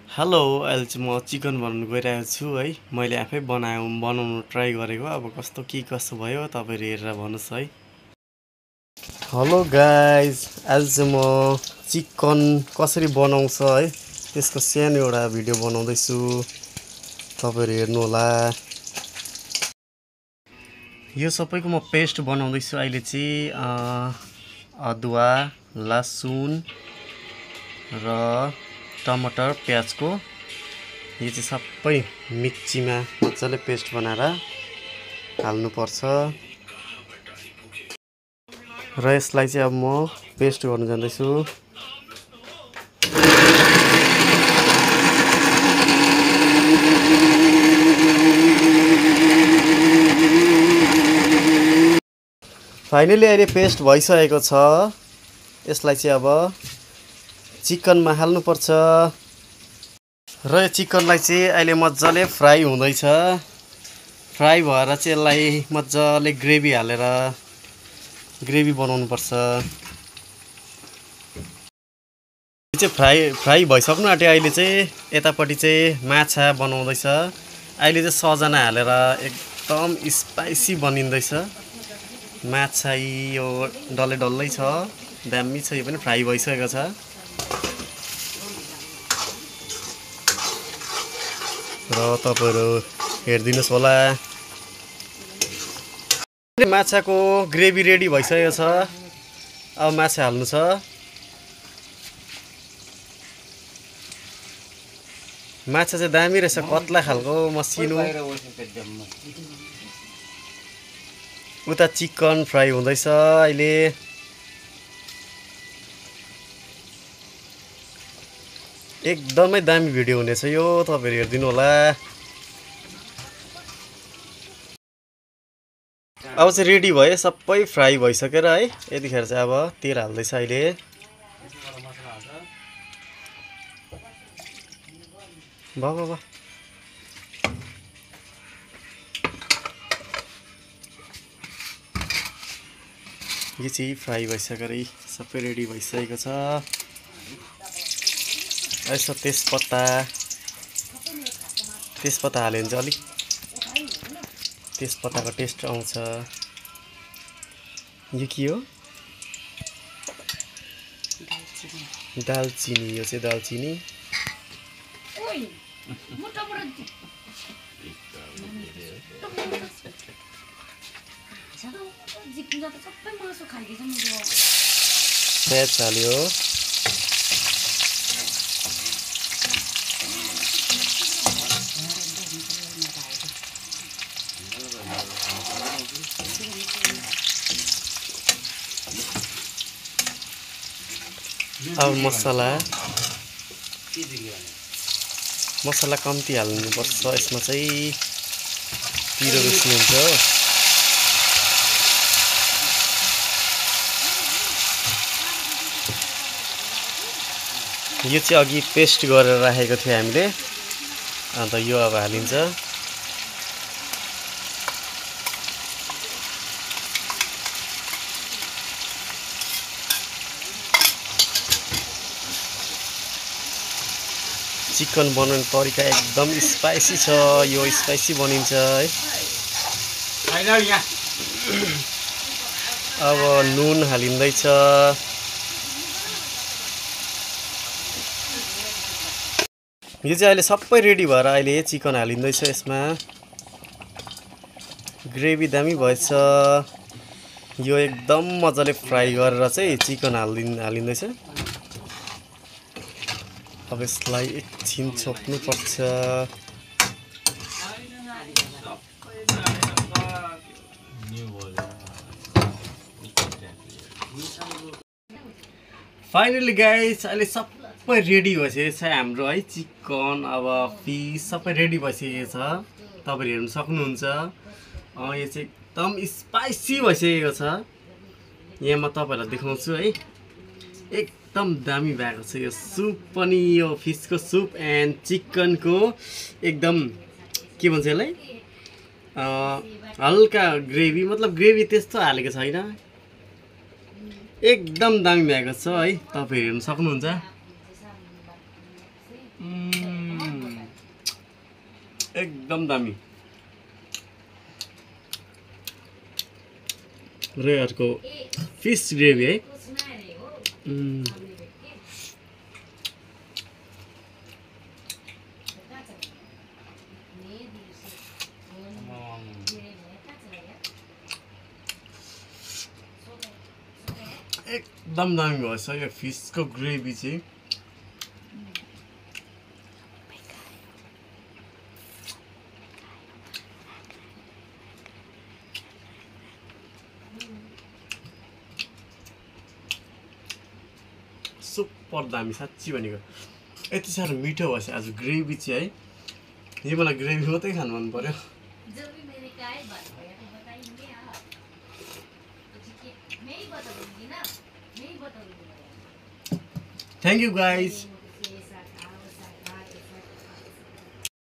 Hello, अहिले चाहिँ म चिकन बनाउनु गइरहेको छु है। मैले आफै बनाउनु ट्राई गरेको। अब कस्तो के कसो भयो तपाईँहरू हेरेर भन्नुहोस् है। हेलो गाइज, आज चाहिँ म चिकन कसरी बनाउँछ है त्यसको सानो एउटा भिडियो बनाउँदैछु, तपाईँहरू हेर्नु होला। यो सबैको म पेस्ट बनाउँदैछु अहिले चाहिँ। अदुवा, लसुन र टमाटर, प्याजको यो चाहिँ सबै मिक्सीमा मजाले पेस्ट बनाएर हाल्नुपर्छ र यसलाई चाहिँ अब म पेस्ट गर्न जाँदैछु। फाइनली अहिले पेस्ट भइसकेको छ। यसलाई चाहिँ अब चिकनमा हाल्नुपर्छ र यो चिकनलाई चाहिँ अहिले मजाले फ्राई हुँदैछ। फ्राई भएर चाहिँ यसलाई मजाले ग्रेभी हालेर ग्रेभी बनाउनुपर्छ। यो चाहिँ फ्राई भइसक्नु आँट्यो। अहिले चाहिँ यतापट्टि चाहिँ माछा बनाउँदैछ। अहिले चाहिँ सजना हालेर एकदम स्पाइसी बनिँदैछ माछा। यो डल्लै छ, दामी छ। यो पनि फ्राई भइसकेको छ। र तपाईँहरू हेरिदिनुहोस् होला। माछाको ग्रेभी रेडी भइसकेको छ। अब माछा हाल्नु छ। माछा चाहिँ दामी रहेछ, कत्ला खालको मसिनो। उता चिकन फ्राई हुँदैछ अहिले। एकदमै दामी भिडियो हुनेछ यो, तपाईँहरू हेरिदिनु होला। अब चाहिँ रेडी भयो, सबै फ्राई भइसकेर है। यतिखेर चाहिँ अब तेल हाल्दैछ अहिले। भयो यो चाहिँ फ्राई भइसकेर सबै रेडी भइसकेको छ। यसो तेजपत्ता हाल्यो भने चाहिँ अलिक तेजपत्ताको टेस्ट आउँछ। यो के हो? दालचिनी। यो चाहिँ दालचिनी। प्याज हाल्यो। अब मसला कम्ती हाल्नुपर्छ यसमा चाहिँ, पिरो बेसी हुन्छ। यो चाहिँ अघि पेस्ट गरेर राखेको थियो हामीले, अन्त यो अब हालिन्छ। चिकन बनाउने तरिका एकदम स्पाइसी छ। यो स्पाइसी बनिन्छ है। अब नुन हालिँदैछ। यो चाहिँ अहिले सबै रेडी भएर अहिले चिकन हालिँदैछ यसमा। ग्रेभी दामी भएछ। यो एकदम मजाले फ्राई गरेर चाहिँ चिकन हालिँदैछ। अब यसलाई एकछिन छोप्नुपर्छ। फाइनली गाइस, अहिले सबै रेडी भइसकेको छ हाम्रो है। चिकन अब फिस सबै रेडी भइसकेको छ, तपाईँहरू हेर्न सक्नुहुन्छ। यो चाहिँ एकदम स्पाइसी भइसकेको छ। यहाँ म तपाईँहरूलाई देखाउँछु है। एकदम दामी भएको छ यो सुप पनि। यो फिसको सुप एन्ड चिकनको एकदम के भन्छ यसलाई, हल्का ग्रेभी, मतलब ग्रेभी त्यस्तो हालेको छैन। एकदम दामी भएको छ है, तपाईहरु हेर्न सक्नुहुन्छ। एकदम दामी। र अर्को फिस ग्रेभी है। एकदम दामी भएछ यो फिसको ग्रेभी चाहिँ। सुपर दामी साँच्ची भनेको। यति साह्रो मिठो भएछ आज ग्रेभी चाहिँ है। यो मलाई ग्रेभी मात्रै खानु मन पर्यो। Thank you guys.